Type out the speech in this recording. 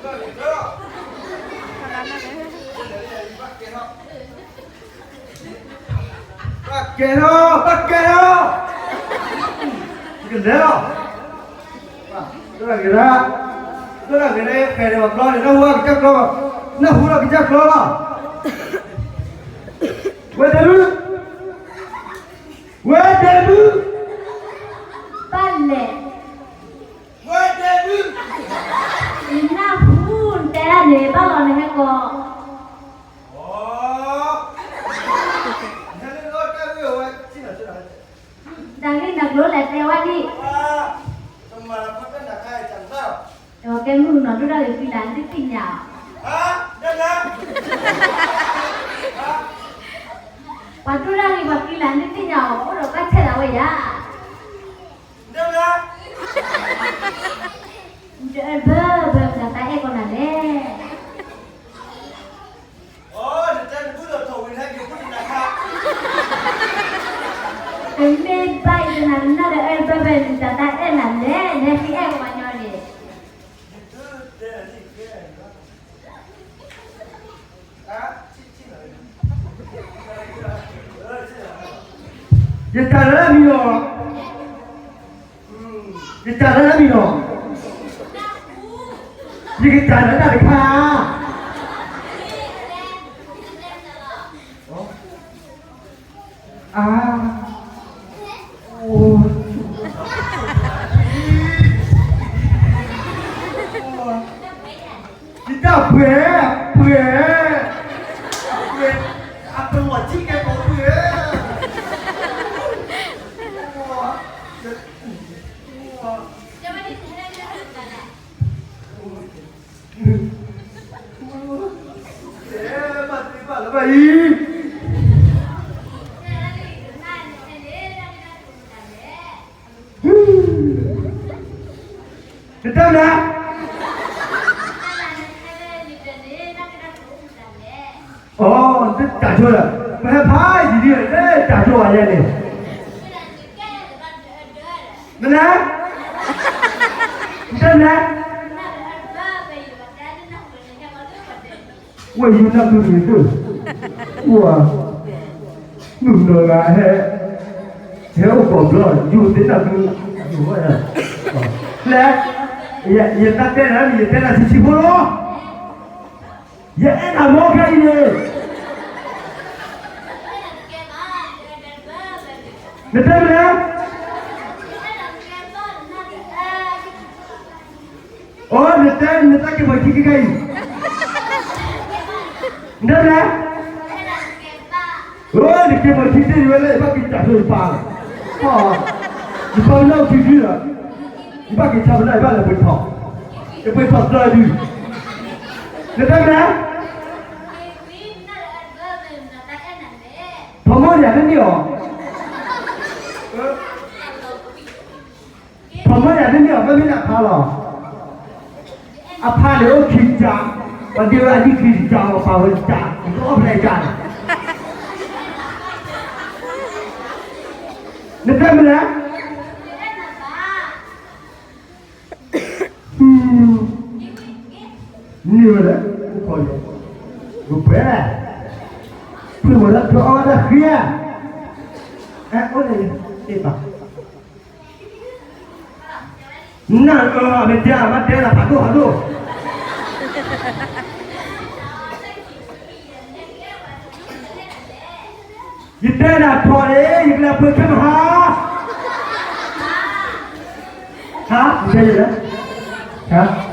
ဘၣ်ကဲထီၣ်, ဘၣ်ကဲထီၣ်, ကလဲၤလီၤ, ဒိၣ်ဒၣ်ဂ့ၤဒၣ်, ဒိၣ်ဒၣ်ဂ့ၤဒၣ် ဖဲန့ၣ်ဘၣ်ကျီန့ၣ် နၢ်ဟူကစၢ်ကျီ, နၢ်ဟူဒီးကစၢ်ကျီလီၤ, ဝဲဒဲမုၣ်, ဝဲဒဲမုၣ်, ဘၣ်လဲၣ် ဝဲဒဲမုၣ်, နၢ်ဟူတဲဒၣ်န့ၣ် ဘၣ်လီၤနဟဲကီး, အ, တၢ်ဂ့ၢ်နၤကျိၤလဲၤတဲဝဲဒံး, တမၤလၢဖဲတၢ်နၤခါအံၤတၢ်သၣ်လီၤ, ဒီးကဲမုၢ်နီၤ ဒိၣ်ဒၣ်ဂ့ၤဖံလၢ် နတသ့ၣ်ညါအီၤ, ပှၤဒိၣ်ဒၣ်ဂ့ၤပှၤဖံလၢ် နတသ့ၣ်ညါအီၤ အိၣ်ဒီးဘၣ်ဆဲးလၢဝဲယၤ နတအဲၣ်ဘၢဘၢ မတၤတၢ်အဲၣ်ကီးနၤလဲၣ်, တမ့ၢ်ဘၣ်အံၤ နၤနတအဲၣ်ဘၢဘၢ မတၤတၢ်အဲၣ်နၤလဲၣ်, နဟဲက့ၤအဲၣ်ပှၤညီန့ၣ် ယတၢ်လၢမံၤလီၤ, ယတၢ်လၢမံၤလီၤ, ယကတၢ်လၢတၢ်တခါ, အါ, ယတၢ်ပှဲၤ, ပှဲၤ, ပှဲၤ, အပလီၢ်ထံကဲပှဲၤ, ဘၣ်သ့ၣ်ဘၣ်လၢဘၣ်အံၤ နတဲမနုၤလဲၣ်, အီ, တၢ်ကၠိလၢ ပဟဲဖးယံာ်ဒ်လဲၣ် တၢ်ကၠိဘၣ်ယဲန့ၣ်, မနုၤလဲၣ်, နတဲမနုၤလဲၣ်, ဝဲယုၢ်နၢ်ကုမံၤဒိၣ်, ဝဲ, မုၢ်နီၤဂၤဟဲ, ဟဲအိၣ်ကိးဘျီ, ယုၢ်သ့ၣ်နၢ်ကု, လဲၣ်, ယတၢ်တဲနၤ ယတဲနၤဆံးဆံးဖိလီၤ, ယအဲၣ်နၤမ့ၢ်ခဲအံၤန့ၣ် နတဲမနုၤလဲၣ်, အီ, နတဲ နတၢ်က့ၤပှၤခံခံခါအံၤ, နတဲမနုၤလဲၣ်, အီ, နက့ၤပှၤခံသ့ၣ်ဝဲလၢ ယဘၣ်က့ၤတၢ်ဆိယပၢ်လီၤ, ယပၢ်လၢခံခံလီၤ, ယဘၣ်က့ၤဆါပနၢ် ယဘၣ်လဲၤပှ့ၤထီၣ်, ယပှ့ၤထီၣ်သၢဒု, နတဲမနုၤလဲၣ်, ထီၣ်မီၢ်ယၤတန့ၢ်အီၤ, ထီၣ်မီၢ်ယၤတန့ၢ်အီၤ မ့မ့ၢ်ဒၣ်ဖးလီၤ, အဖးန့ၣ်အိၣ်ခံကၠၢ, ပှၤဒ့ဝဲအဒံၣ်ခံကၠၢ ပှၤပာ်ဝဲကၠၢ, ယကအီၣ်ဖျဲၣ်ကၠၢန့ၣ်, နတဲမနုၤလဲၣ်, န့ၢ်ဝဲလဲၣ်, အိၣ်ခိးယၤ, ပှဲၤ, ပှဲၤဝဲလၢဖျိအီၣ်ဝဲတၢ်ဃံဧါ, အဲ အိၣ်န့ၣ်, တ့ၢ်ဘၣ်, နၢ်အၢ မ့ၢ်တဲ ဘၣ်တဲနၤဖးဒိၣ်ဖးဒိၣ်, ယတဲနၤထီၣ်န့ၣ် ယကလဲၤပှ့ၤခဲမဟါ, ဟါ, ယတဲယလဲၣ်, ဟါ